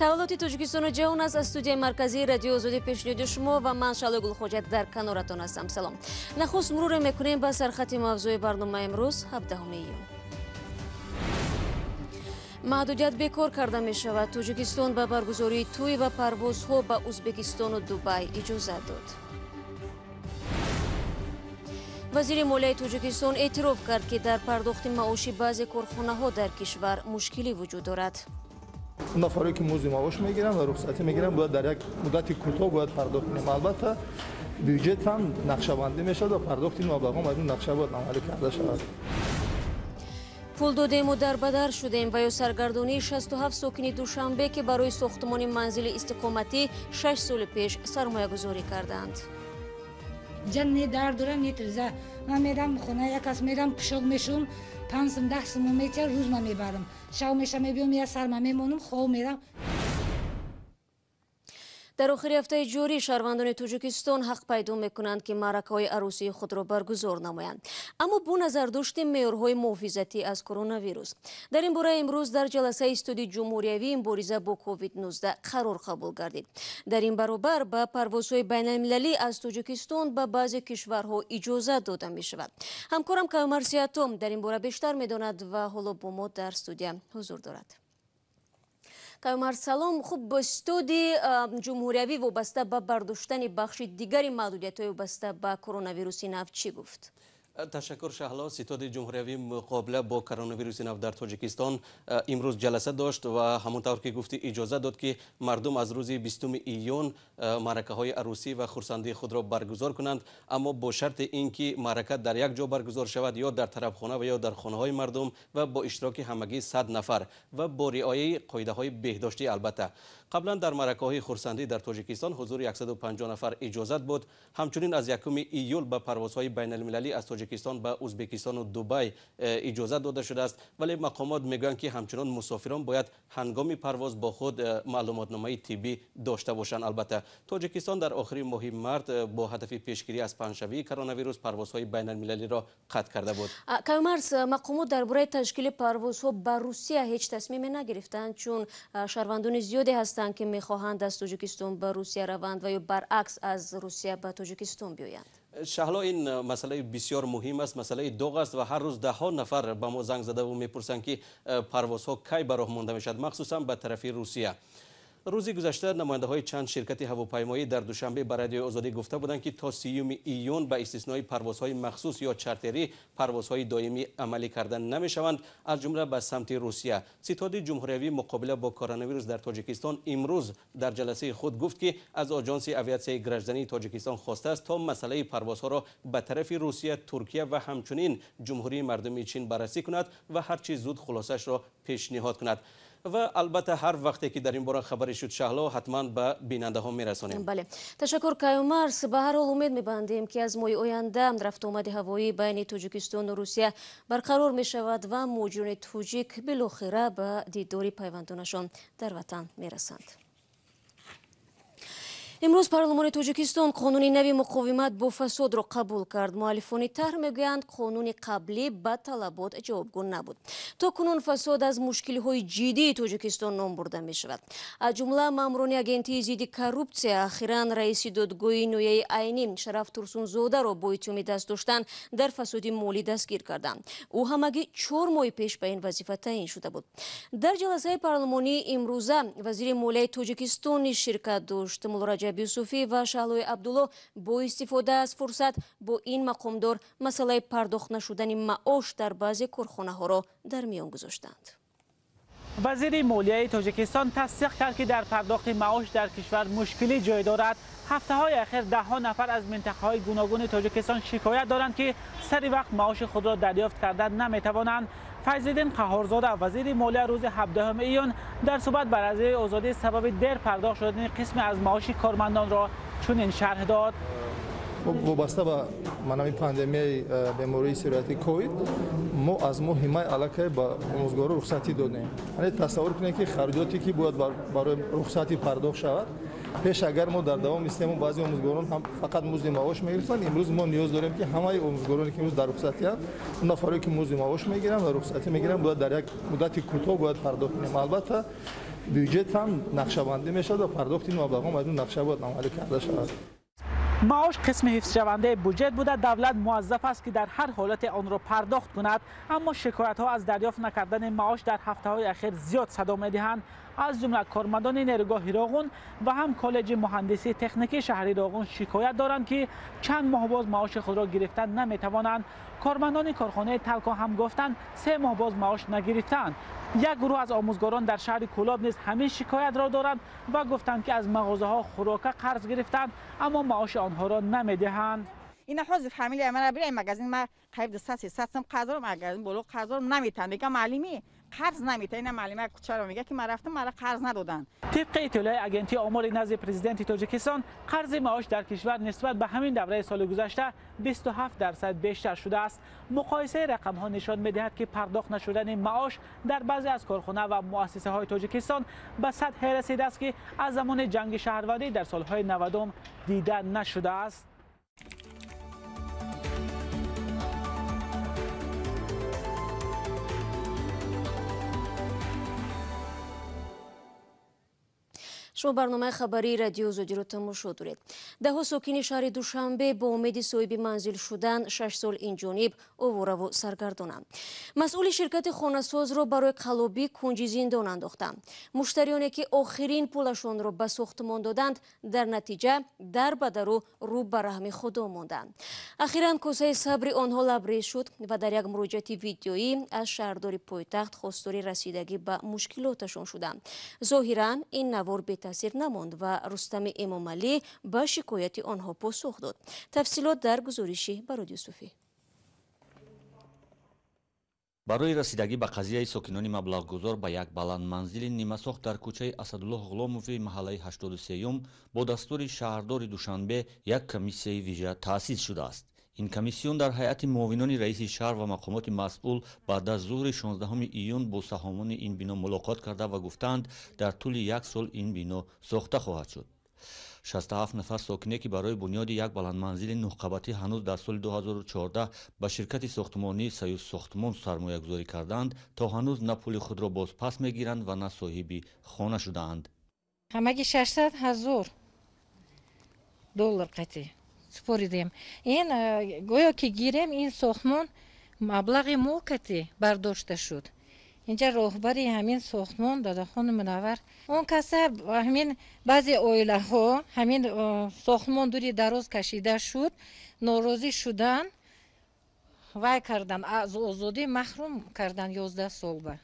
Таваллути Тоҷикистону ҷаҳон аст аз студияи марказии Радиои Озодӣ пешниҳоди шумо ва ман Шаҳло Гулхоҷа дар каноратон ҳастам. Салом. Нахуст муруре мекунем ба сархати мавзӯи барномаи имрӯз, 17 июн. Маҳдудият бекор карда мешавад. Тоҷикистон ба баргузории тӯй ва парвозҳо ба Ӯзбекистону Дубай иҷозат дод. Вазири молияи Тоҷикистон эътироф кард, ки дар пардохти маоши баъзе корхонаҳо дар кишвар мушкилӣ вуҷуд дорад. Нафаре ки музди маош мегиранд ва рухсатӣ мегиранд, бояд дар як муддати кӯтоҳ бояд пардохт кунем. Албатта, бюҷет ҳам нақшабандӣ мешавад ва пардохти ин маблағҳо аз ин нақша бояд амалӣ карда шавад. Пул додему дарбадар шудем ва ё саргардонии 67 сокини Душанбе, ки барои сохтмони манзили истиқоматӣ 6 соли пеш сармоягузорӣ карданд. Ҷан не дард дорам, не тирза. Ман мерам хона, як кас мерам, пишок мешум, 5 сум, 10 сум метия, рӯз ма мебарам. Шав меша мебиём, я сарма мемонам, хов мерам. Дар охири ҳафтаи ҷорӣ шаҳрвандони Тоҷикистон ҳақ пайдо мекунанд, ки маъракаҳои арӯсии худро баргузор намоянд, аммо бо назардошти меъёрҳои муҳофизатӣ аз коронавирус. Дар ин бора имрӯз дар ҷаласаи студии ҷумҳуриявии мубориза бо COVID-19 қарор қабул гардид. Дар ин баробар ба парвозҳои байналмилалӣ аз Тоҷикистон ба баъзе кишварҳо иҷозат дода мешавад. Ҳамкорам Каюмарс Сиятом дар ин бора бештар медонад ва ҳоло бо мо дар студия ҳузур дорад. Каюмарс, салом. Хуб, студи ҷумҳуриявӣ вобаста ба бардоштани бахши дигари маҳдудиятҳои вобаста ба коронавируси нав чӣ гуфт? Ташаккур, Шаҳло. Ситоди ҷумҳуриявии муқобила бо коронавируси нав дар Тоҷикистон имрӯз ҷаласа дошт ва ҳамон тавр ки гуфтӣ, иҷозат дод, ки мардум аз рӯзи 20 июн маъракаҳои арӯсӣ ва хурсандии худро баргузор кунанд, аммо бо шарти ин ки маърака дар як ҷо баргузор шавад, ё дар тарабхона ва ё дар хонаҳои мардум ва бо иштироки ҳамагӣ 100 нафар ва бо риояи қоидаҳои беҳдоштӣ. Албатта, қаблан дар маъракаҳои хурсандӣ дар Тоҷикистон ҳузури 150 нафар иҷозат буд. Ҳамчунин аз 1 июл ба парвозҳои байналмилалӣ аз Тоҷикистон ба Ӯзбекистону Дубай иҷозат дода шудааст, вале мақомот мегӯянд, ки ҳамчунон мусофирон бояд ҳангоми парвоз бо худ маълумотномаи тиббӣ дошта бошанд. Албатта, Тоҷикистон дар охири моҳи март бо ҳадафи пешгирӣ аз паҳншавии коронавирус парвозҳои байналмилалиро қатъ карда буд. Каюмарс, мақомот дар бораи ташкили парвозҳо ба Русия ҳеҷ тасмиме нагирифтанд, чун шаҳрвандони зиёде ҳастанд, ки мехоҳанд аз Тоҷикистон ба Русия раванд ва ё баръакс аз Русия ба Тоҷикистон биёянд. Шаҳло, ин масъалаи бисёр муҳим аст, масъалаи доғ аст ва ҳар рӯз даҳҳо нафар ба мо занг задаву мепурсанд, ки парвозҳо кай ба роҳ монда мешавад, махсусан ба тарафи Русия. Рӯзи гузашта намояндаҳои чанд ширкати ҳавопаймоӣ дар Душанбе ба Радиои Озодӣ гуфта буданд, ки то 30 июн ба истиснои парвозҳои махсус ё чартерӣ парвозҳои доимӣ амалӣ карда намешаванд, аз ҷумла ба самти Русия. Ситоди ҷумҳуриявии муқобила бо коронавирус дар Тоҷикистон имрӯз дар ҷаласаи худ гуфт, ки аз Оҷонси авиатсияи граждании Тоҷикистон хостааст, то масъалаи парвозҳоро ба тарафи Русия, Туркия ва ҳамчунин Ҷумҳурии мардумии Чин баррасӣ кунад ва ҳарчи зуд хулосаашро пешниҳод кунад. Ва албатта, ҳар вақте ки дар ин бора хабаре шуд, Шаҳло, ҳатман ба бинандаҳо мерасонем. Бале, ташаккур, Каюмарс. Ба ҳар ҳол умед мебандем, ки аз моҳи оянда рафтуомади ҳавоӣ байни Тоҷикистону Русия барқарор мешавад ва муҳоҷирони тоҷик билохира ба дидори пайвандонашон дар ватан мерасанд. Имрӯз парлумони Тоҷикистон қонуни нави муқовимат бо фасодро қабул кард. Муаллифони тарҳ мегӯянд, қонуни қаблӣ ба талабот ҷавобгӯ набуд. То кунун фасод аз мушкилиҳои ҷиддии Тоҷикистон ном бурда мешавад. Аз ҷумла маъмурони агентии зидди коррупсия ахиран раиси додгоҳи ноҳияи Айнӣ Шараф Турсунзодаро бо иттиҳоми даст доштан дар фасоди молӣ дастгир карданд. Ӯ ҳамагӣ 4 моҳи пеш ба ин вазифа таъин шуда буд. Дар ҷаласаи парлумонии имрӯза вазири молияи Тоҷикистон низ ширкат дошт. Муллораҷаб Юсуфӣ ва Шаҳлои Абдулло бо истифода аз фурсат бо ин мақомдор масъалаи пардохт нашудани маош дар баъзе корхонаҳоро дар миён гузоштанд. Вазири молияи Тоҷикистон тасдиқ кард, ки дар пардохти маош дар кишвар мушкилӣ ҷой дорад. Ҳафтаҳои ахир даҳҳо нафар аз минтақаҳои гуногуни Тоҷикистон шикоят доранд, ки сари вақт маоши худро дарёфт карда наметавонанд. Файзиддин Қаҳорзода, вазири молия, рӯзи 17 июн дар суҳбат ба Радиои Озодӣ сабаби дер пардохт шудани қисме аз маоши кормандонро чунин шарҳ дод. Вобаста ба манами пандемияи бемории сирояти ковид мо аз моҳи май аллакай ба омӯзгоро рухсатӣ додем. Яъне тасаввур кунед, ки хароҷоте ки бояд барои рухсатӣ пардохт шавад, пеш агар мо дар давоми 3 моҳ баъзе омӯзгорон ҳам фақат музди маош мегирифтанд, имрӯз мо ниёз дорем, ки ҳамаи омӯзгороне ки имрӯз дар рухсатианд, он нафаре ки музди маош мегиранд ва рухсатӣ мегиранд, бояд дар як муддати кӯтоҳ бояд пардохт кунем. Албатта, бюджет ҳам нақшабандӣ мешавад ва пардохти ин маблағҳо аз ин нақша бояд амалӣ карда шавад. Маош қисми ҳифзшавандаи буҷет буда, давлат муваззаф аст, ки дар ҳар ҳолате онро пардохт кунад. Аммо шикоятҳо аз дарёфт накардани маош дар ҳафтаҳои ахир зиёд садо медиҳанд. Аз ҷумла кормандони нерӯгоҳи Роғун ва ҳам коллеҷи муҳандисии техникии шаҳри Роғун шикоят доранд, ки чанд моҳ боз маоши худро гирифта наметавонанд. Кормандони корхонаи Талко ҳам гуфтанд, 3 моҳ боз маош нагирифтаанд. Як гурӯҳ аз омӯзгорон дар шаҳри Кӯлоб низ ҳамин шикоятро доранд ва гуфтанд, ки аз мағозаҳо хӯрока қарз гирифтанд, аммо маоши онҳоро намедиҳанд. Ина ҳозир фамилия мара бирай магазин, ма қариб 200-300 сом қарз дорам, магазин боло қарз дорам, наметам. Мегам маълими қарз намета. Ина маълима кучаро мега, ки ман рафтам, мара қарз надоданд. Тибқи иттилои агентии омори назди президенти Тоҷикистон, қарзи маош дар кишвар нисбат ба ҳамин давраи соли гузашта 27% бештар шудааст. Муқоисаи рақамҳо нишон медиҳад, ки пардохт нашудани маош дар баъзе аз корхона ва муассисаҳои Тоҷикистон ба сатҳе расидааст, ки аз замони ҷанги шаҳрвандӣ дар солҳои 90 дида нашудааст. Шумо барномаи хабарии Радио Озодиро тамошо доред. Даҳҳо сокини шаҳри Душанбе бо умеди соҳиби манзил шудан 6 сол инҷониб овораву саргардонанд. Масъули ширкати хонасозро барои қаллобӣ кунҷи зиндон андохтанд. Муштариёне ки охирин пулашонро ба сохтмон доданд, дар натиҷа дар ба дару рӯ ба раҳми Худо монданд. Ахиран косаи сабри онҳо лабрез шуд ва дар як муроҷиати видеоӣ аз шаҳрдори пойтахт хостори расидагӣ ба мушкилоташон шуданд. Зоҳиран ин навор бетаъсир намонд ва Рустами Эмомалӣ ба шикояти онҳо посух дод. Тафсилот дар гузориши Барод Юсуфӣ. Барои расидагӣ ба қазияи сокинони маблағгузор ба як баландманзили нимасохт дар кӯчаи Асадуллоҳ Ғуломови маҳаллаи 83-юм бо дастури шаҳрдори Душанбе як комиссияи вижа таъсис шудааст. Ин комиссион дар ҳайати муовинони раиси шаҳр ва мақомоти масъул баъд аз зуҳри 16 июн бо саҳомони ин бино мулоқот карда ва гуфтаанд, дар тӯли як сол ин бино сохта хоҳад шуд. 67 нафар сокине, ки барои бунёди як баландманзили нӯҳқабатӣ ҳанӯз дар соли 2014 ба ширкати сохтмонии Союзсохтмон сармоягузорӣ карданд, то ҳанӯз на пули худро бозпас мегиранд ва на соҳиби хона шудаанд. Ҳамаги 600 ҳазор доллар қатъӣ супоридем. Ин гӯё ки гирем, ин сохтмон маблағи мо қатъӣ бардошта шуд. Инҷа роҳбари ҳамин сохтмон Дадахони Мунаввар. Он каса ҳамин баъзе оилаҳо ҳамин сохтмон дури дароз кашида шуд, норозӣ шудан, вай кардан, аз озодӣ маҳрум кардан 11 сол ба.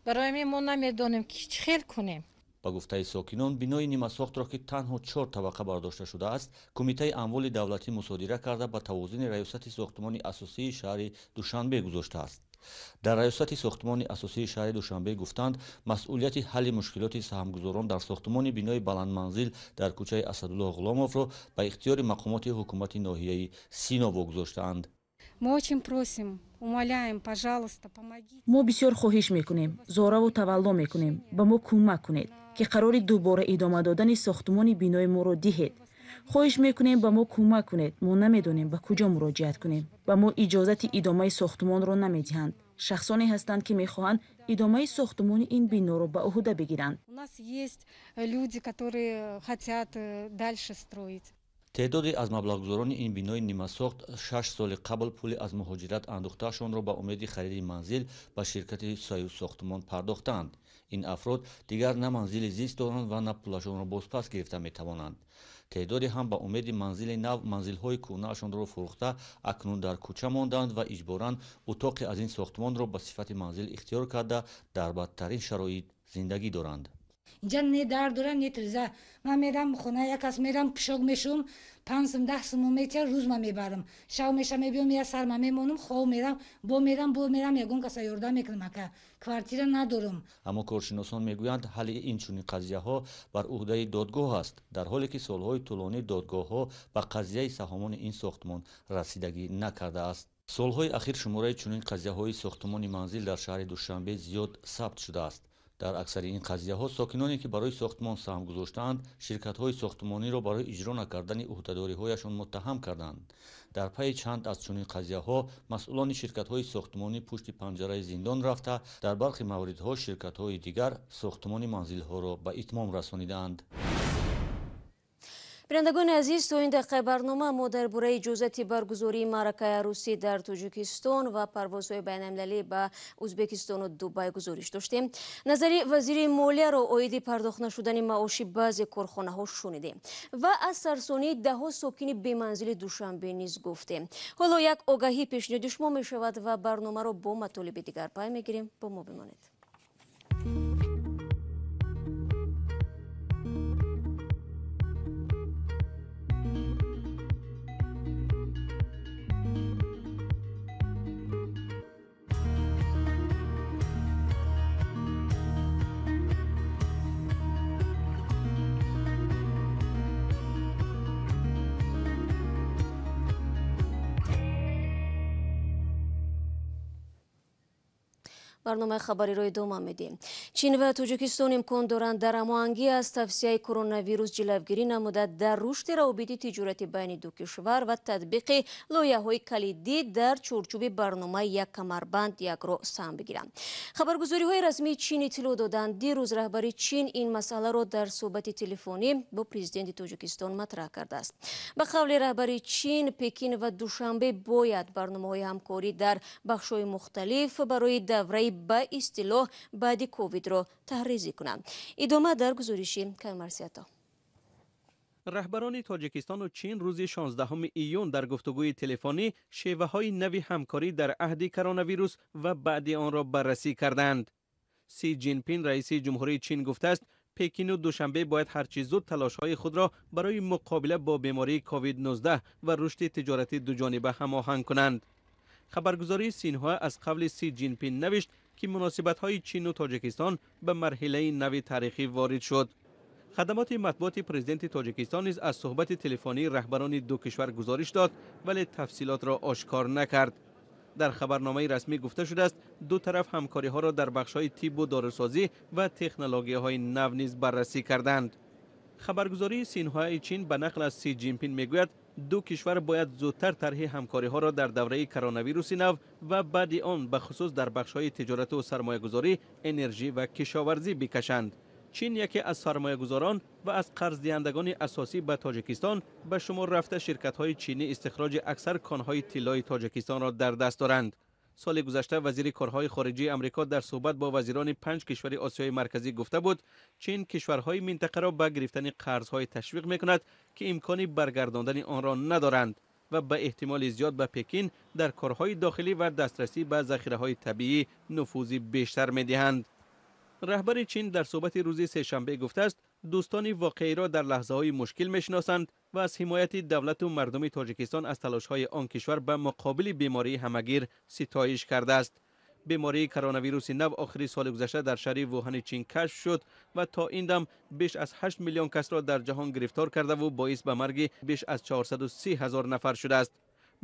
Барои ҳамин мо намедонем, ки чӣ хел кунем. Ба гуфтаи сокинон, бинои нимасохтро, ки танҳо 4 табақа бардошта шудааст, Кумитаи амволи давлатӣ мусодира карда ба тавозуни раёсати сохтмони асосии шаҳри Душанбе гузоштааст. Дар раёсати сохтмони асосии шаҳри Душанбе гуфтанд, масъулияти ҳалли мушкилоти саҳмгузорон дар сохтмони бинои баландманзил дар кӯчаи Асадуллоҳ Ғуломовро ба ихтиёри мақомоти ҳукумати ноҳияи Сино вогузоштаанд. Мы очень просим, умоляем, пожалуйста, помогите. Мо бисёр хоҳиш мекунем, зораву тавалло мекунем, ба мо кӯмак кунед, ки қарори дубора идома додани сохтмони бинои моро диҳед. Хоҳиш мекунем, ба мо кӯмак кунед. Мо намедонем, ба куҷо муроҷиат кунем. Ба мо иҷозати идомаи сохтмонро намедиҳанд. Шахсоне ҳастанд, ки мехоҳанд идомаи сохтмони ин биноро ба ӯҳда бигиранд. У нас есть люди, которые хотят дальше строить. Теъдоде аз маблағгузорони ин бинои нимасохт 6 соли қабл пули аз муҳоҷират андӯхтаашонро ба умеди хариди манзил ба ширкати Союзсохтмон пардохтаанд. Ин афрод дигар на манзили зист доранд ва на пулашонро бозпас гирифта метавонанд. Теъдоде ҳам ба умеди манзили нав манзилҳои кӯҳнаашонро фурӯхта акнун дар кӯча мондаанд ва иҷборан утоқе аз ин сохтмонро ба сифати манзил ихтиёр карда дар бадтарин шароит зиндагӣ доранд. Инҷа не дар дорам, не тиреза. Ман мерам хона як кас мерам, пишок мешум, 5 сум, 10 сум метия, рӯз ма мебарам. Шав меша мебиём, я сар ма мемонам, хов мерам, бо мерам, бо мерам, ягон каса ёрдам мекунам, ака. Квартира надорам. Аммо коршиносон мегӯянд, ҳалли ин чунин қазияҳо бар ӯҳдаи додгоҳ аст, дар ҳоле ки солҳои тӯлонӣ додгоҳҳо ба қазияи саҳомони ин сохтмон расидагӣ накардааст. Солҳои ахир шумораи чунин қазияҳои сохтмони манзил дар шаҳри Душанбе зиёд сабт шудааст. Дар аксари ин қазияҳо сокиноне, ки барои сохтмон саҳм гузоштаанд, ширкатҳои сохтмониро барои иҷро накардани ӯҳдадориҳояшон муттаҳам карданд. Дар пайи чанд аз чунин қазияҳо масъулони ширкатҳои сохтмонӣ пушти панҷараи зиндон рафта, дар бархи мавридҳо ширкатҳои дигар сохтмони манзилҳоро ба итмом расонидаанд. Бинандагони азиз, то ин дақиқаи барнома мо дар бораи иҷозати баргузории маъракаи арӯсӣ дар Тоҷикистон ва парвозҳои байналмилалӣ ба Ӯзбекистону Дубай гузориш доштем. Назари вазири молияро оиди пардохт нашудани маоши баъзе корхонаҳо шунидем ва аз сарсонии даҳҳо сокини беманзили Душанбе низ гуфтем. Ҳоло як огаҳӣ пешниҳоди шумо мешавад ва барномаро бо матолиби дигар пай мегирем. Бо мо бимонед. Барномаи хабариро идома медиҳем. Чин ва Тоҷикистон имкон доранд дар ҳамоҳангӣ аз тавсияи коронавирус ҷилавгирӣ намуда дар рушди равобити тиҷоратӣ байни ду кишвар ва татбиқи лоиҳаҳои калидӣ дар чорчӯби барномаи як камарбанд як роҳ саҳм бигиранд. Хабаргузориҳои расмии Чин иттилоъ доданд. Дирӯз раҳбари Чин ин масъаларо дар суҳбати телефонӣ бо президенти Тоҷикистон матраҳ кардааст. Ба қавли раҳбари Чин, Пекин ва Душанбе бояд барномаҳои ҳамкорӣ дар бахшҳои мухталиф барои давраи ба истилоҳ баъди ковидро таҳризӣ кунанд. Идома дар гузориши Каймарсиято. Раҳбарони Тоҷикистону Чин рӯзи 16 июн дар гуфтугӯи телефонӣ шеваҳои нави ҳамкорӣ дар аҳди коронавирус ва баъди онро баррасӣ карданд. Си Ҷинпин, раиси ҷумҳурии Чин, гуфтааст, Пекину Душанбе бояд ҳарчи зуд талошҳои худро барои муқобила бо бемории ковид-19 ва рушди тиҷорати дуҷониба ҳамоҳанг кунанд. Хабаргузории Синҳуа аз қавли Си Ҷинпин навишт, ки муносибатҳои Чину Тоҷикистон ба марҳилаи нави таърихӣ ворид шуд. Хадамоти матбуоти президенти Тоҷикистон низ аз суҳбати телефонии раҳбарони ду кишвар гузориш дод, вале тафсилотро ошкор накард. Дар хабарномаи расмӣ гуфта шудааст, ду тараф ҳамкориҳоро дар бахшҳои тиббу дорусозӣ ва технологияҳои нав низ баррасӣ карданд. Хабаргузории Синҳуаи Чин ба нақл аз Си Ҷинпин мегӯяд, ду кишвар бояд зудтар тарҳи ҳамкориҳоро дар давраи коронавируси нав ва баъди он ба хусус дар бахшҳои тиҷорату сармоягузорӣ, энержӣ ва кишоварзӣ бикашанд. Чин яке аз сармоягузорон ва аз қарздиҳандагони асосӣ ба Тоҷикистон ба шумор рафта, ширкатҳои чинӣ истихроҷи аксар конҳои тиллои Тоҷикистонро дар даст доранд. Соли гузашта вазири корҳои хориҷии Амрико дар суҳбат бо вазирони 5 кишвари Осиёи Марказӣ гуфта буд, Чин кишварҳои минтақаро ба гирифтани қарзҳои ташвиқ мекунад, ки имкони баргардондани онро надоранд ва ба эҳтимоли зиёд ба Пекин дар корҳои дохилӣ ва дастрасӣ ба захираҳои табиӣ нуфузи бештар медиҳанд. Раҳбари Чин дар суҳбати рӯзи сешанбе гуфтааст, дӯстони воқеиро дар лаҳзаҳои мушкил мешиносанд ва аз ҳимояти давлату мардуми Тоҷикистон аз талошҳои он кишвар ба муқобили бемории ҳамагир ситоиш кардааст. Бемории коронавируси нав охири соли гузашта дар шаҳри Вуҳани Чин кашф шуд ва то ин дам беш аз 8 миллион касро дар ҷаҳон гирифтор кардаву боис ба марги беш аз 430 ҳазор нафар шудааст.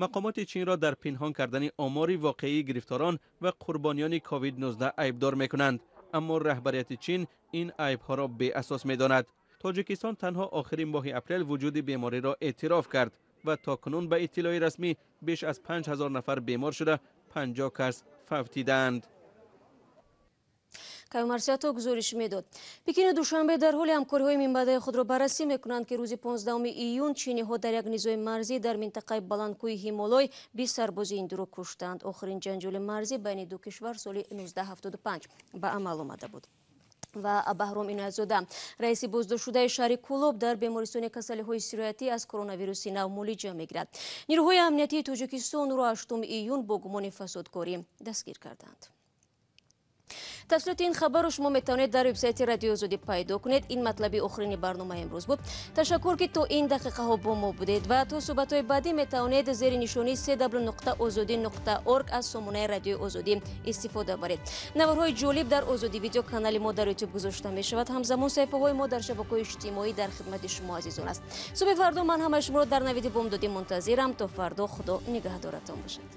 Мақомоти Чинро дар пинҳон кардани омори воқеии гирифторон ва қурбониёни ковид-19 айбдор мекунанд. Аммо раҳбарияти Чин ин айбҳоро беасос медонад. Тоҷикистон танҳо охири моҳи апрел вуҷуди бемориро эътироф кард ва то кунун ба иттилои расмӣ беш аз 5000 нафар бемор шуда, 50 кас фавтидаанд. Каюмарсиято гузориш медод. Пекину Душанбе дар ҳоли ҳамкориҳои минбаъдаи худро баррасӣ мекунанд, ки рӯзи 15 июн чиниҳо дар як низои марзӣ дар минтақаи баландкӯҳи Ҳимолой 20 сарбози ҳиндуро куштанд. Охирин ҷанҷоли марзӣ байни ду кишвар соли 1975 ба амал омада буд. Ва Баҳром Иноятзода, раиси боздоштшудаи шаҳри Кӯлоб, дар бемористони касалиҳои сироятӣ аз коронавируси нав муолиҷа мегирад. Нирӯҳои амниятии Тоҷикистон ӯро 8 июн бо гумони фасодкорӣ дастгир карданд. Тафсилоти ин хабарро шумо метавонед дар вебсайти Радиои Озодӣ пайдо кунед. Ин матлаби охирини барномаи имрӯз буд. Ташаккур, ки то ин дақиқаҳо бо мо будед ва то суҳбатҳои баъдӣ метавонед зери нишонии cw.ozodi.org аз сомонаи Радиои Озодӣ истифода баред. Наворҳои ҷолиб дар Озодӣ видео канали мо дар ютуб гузошта мешавад. Ҳамзамон саҳифаҳои мо дар шабакаҳои иҷтимоӣ дар хидмати шумо азизон аст. Субҳи фардо ман ҳамаи шуморо дар навиди бомдодӣ мунтазирам. То фардо Худо нигаҳдоратон бошад.